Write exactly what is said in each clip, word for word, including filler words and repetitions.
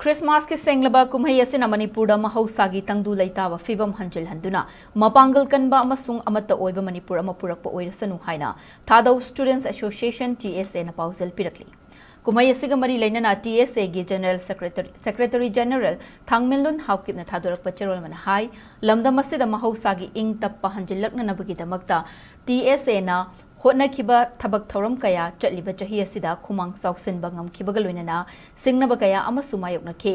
ꯈ꯭ꯔꯤꯁꯃꯥꯁꯀꯤ ꯁꯦꯡꯂꯕ ꯀꯨꯝꯍꯩ ꯑꯁꯤꯅ ꯃꯅꯤꯄꯨꯔꯗ ꯃꯍꯧꯁꯥꯒꯤ ꯇꯪꯗꯨ ꯂꯩꯇꯥꯕ ꯐꯤꯕꯝ ꯍꯟꯖꯤꯜꯍꯟꯗꯨꯅ ꯃꯄꯥꯡꯒꯜ ꯀꯟꯕ ꯑꯃꯁꯨꯡ ꯑꯃꯠꯇ ꯑꯣꯏꯕ ꯃꯅꯤꯄꯨꯔ ꯑꯃ ꯄꯨꯔꯛꯄ ꯑꯣꯏꯔꯁꯅꯨ ꯍꯥꯏꯅ ꯊꯥꯗꯧ Students Association, T S A ꯅ ꯄꯥꯎꯖꯦꯜ ꯄꯤꯔꯛꯂꯤ꯫ ꯀꯨꯝꯍꯩ ꯑꯁꯤꯒ ꯃꯔꯤ ꯂꯩꯅꯅ T S A ꯒꯤ General Secretary, Secretary General ꯊꯥꯡꯃꯤꯟꯂꯨꯟ ꯍꯥꯎꯀꯤꯞꯅ ꯊꯥꯗꯣꯔꯛꯄ ꯆꯦꯔꯣꯜ ꯑꯃꯅ ꯍꯥꯏ, ꯂꯝꯗꯝ ꯑꯁꯤꯗ ꯃꯍꯧꯁꯥꯒꯤ ꯏꯪ ꯇꯞꯄ ꯍꯟꯖꯤꯜꯂꯛꯅꯅꯕꯒꯤꯗꯃꯛꯇ T S A ꯅ ꯍꯣꯠꯅꯈꯤꯕ ꯊꯕꯛ ꯊꯧꯔꯝ ꯀꯌꯥ ꯆꯠꯂꯤꯕ ꯆꯍꯤ ꯑꯁꯤꯗ ꯈꯨꯃꯥꯡ ꯆꯥꯎꯁꯤꯟꯕ ꯉꯝꯈꯤꯕꯒ ꯂꯣꯏꯅꯅ ꯁꯤꯡꯅꯕ ꯀꯌꯥ ꯑꯃꯁꯨ ꯃꯥꯌꯣꯛꯅꯈꯤ꯫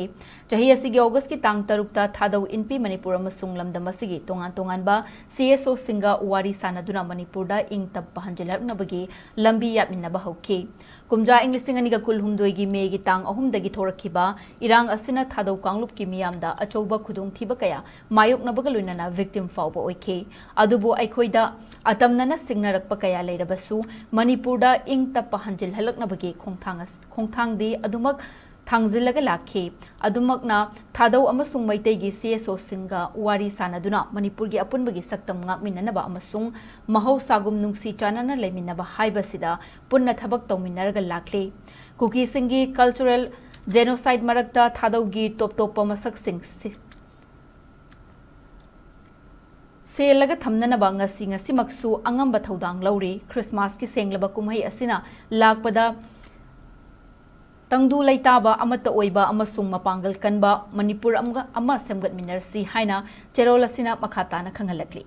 ꯆꯍꯤ ꯑꯁꯤꯒꯤ ꯑꯣꯒꯁꯀꯤ ꯇꯥꯡ ꯇꯔꯨꯛꯇ ꯊꯥꯗꯧ ꯏꯟꯄꯤ ꯃꯅꯤꯄꯨꯔ ꯑꯃꯁꯨꯡ ꯂꯝꯗꯝ ꯑꯁꯤꯒꯤ ꯇꯣꯉꯥꯟ ꯇꯣꯉꯥꯟꯕ C S O ꯁꯤꯡꯒ ꯋꯥꯔꯤ ꯁꯥꯅꯗꯨꯅ ꯃꯅꯤꯄꯨꯔꯗ ꯏꯪ ꯇꯞꯄ ꯍꯟꯖꯤꯜꯂꯛꯅꯕꯒꯤ ꯂꯝꯕꯤ ꯌꯥꯠꯃꯤꯟꯅꯕ ꯍꯧꯈꯤ꯫ ꯀꯨꯝꯖꯥ ꯏꯪ ꯂꯤꯁꯤꯡ ꯑꯅꯤꯒ ꯀꯨꯟꯍꯨꯝꯗꯣꯏꯒꯤ ꯃꯦꯒꯤ ꯇꯥꯡ ꯑꯍꯨꯝꯗꯒꯤ ꯊꯣꯔꯛꯈꯤꯕ ꯏꯔꯥꯡ ꯑꯁꯤꯅ ꯊꯥꯗꯧ ꯀꯥꯡꯂꯨꯞꯀꯤ ꯃꯤꯌꯥꯝꯗ ꯑꯆꯧꯕ ꯈꯨꯗꯣꯡꯊꯤꯕ ꯀꯌꯥ ꯃꯥꯌꯣꯛꯅꯕꯒ ꯂꯣꯏꯅꯅ victim ꯐꯥꯎꯕ ꯑꯣꯏꯈꯤ꯫ ꯑꯗꯨꯕꯨ ꯑꯩꯈꯣꯏꯗ ꯑꯇꯝꯅꯅ ꯁꯤꯡꯅꯔꯛꯄ ꯀꯌꯥ ꯂꯩꯔꯕꯁꯨ, ꯃꯅꯤꯄꯨꯔꯗ ꯏꯪ ꯇꯞꯄ ꯍꯟꯖꯤꯜꯍꯜꯂꯛꯅꯕꯒꯤ ꯈꯣꯡꯊꯥꯡ ꯑꯁ-, ꯈꯣꯡꯊꯥꯡꯗꯤ ꯑꯗꯨꯃꯛ ꯊꯥꯡꯖꯤꯜꯂꯒ ꯂꯥꯛꯈꯤ꯫ ꯑꯗꯨꯃꯛꯅ ꯊꯥꯗꯧ ꯑꯃꯁꯨꯡ ꯃꯩꯇꯩꯒꯤ C S O ꯁꯤꯡꯒ ꯋꯥꯔꯤ ꯁꯥꯅꯗꯨꯅ ꯃꯅꯤꯄꯨꯔꯒꯤ ꯑꯄꯨꯟꯕꯒꯤ ꯁꯛꯇꯝ ꯉꯥꯛꯃꯤꯟꯅꯅꯕ ꯑꯃꯁꯨꯡ ꯃꯍꯧꯁꯥꯒꯨꯝ ꯅꯨꯡꯁꯤ ꯆꯥꯟꯅꯅ ꯂꯩꯃꯤꯟꯅꯕ ꯍꯥꯏꯕꯁꯤꯗ ꯄꯨꯟꯅ ꯊꯕꯛ ꯇꯧꯃꯤꯟꯅꯔꯒ ꯂꯥꯛꯂꯤ꯫ ꯀꯨꯀꯤꯁꯤꯡꯒꯤ cultural genocide ꯃꯔꯛꯇ ꯊꯥꯗꯧꯒꯤ ꯇꯣꯞ ꯇꯣꯞꯄ ꯃꯁꯛꯁꯤꯡ ꯁꯤ-, ꯁꯦꯜꯂꯒ ꯊꯝꯅꯅꯕ ꯉꯁꯤ ꯉꯁꯤꯃꯛꯁꯨ ꯑꯉꯝꯕ ꯊꯧꯗꯥꯡ ꯂꯧꯔꯤ꯫ ꯈ꯭ꯔꯤꯁꯃꯥꯁꯀꯤ ꯁꯦꯡꯂꯕ ꯀꯨꯝꯍꯩ ꯑꯁꯤꯅ ꯂꯥꯛꯄꯗ ꯇꯪꯗꯨ ꯂꯩꯇꯥꯕ, ꯑꯃꯠꯇ ꯑꯣꯏꯕ ꯑꯃꯁꯨꯡ ꯃꯄꯥꯡꯒꯜ ꯀꯟꯕ ꯃꯅꯤꯄꯨꯔ ꯑꯃꯒ, ꯑꯃ ꯁꯦꯝꯒꯠꯃꯤꯟꯅꯔꯁꯤ ꯍꯥꯏꯅ ꯆꯦꯔꯣꯜ ꯑꯁꯤꯅ ꯃꯈꯥ ꯇꯥꯅ ꯈꯪꯍꯜꯂꯛꯂꯤ꯫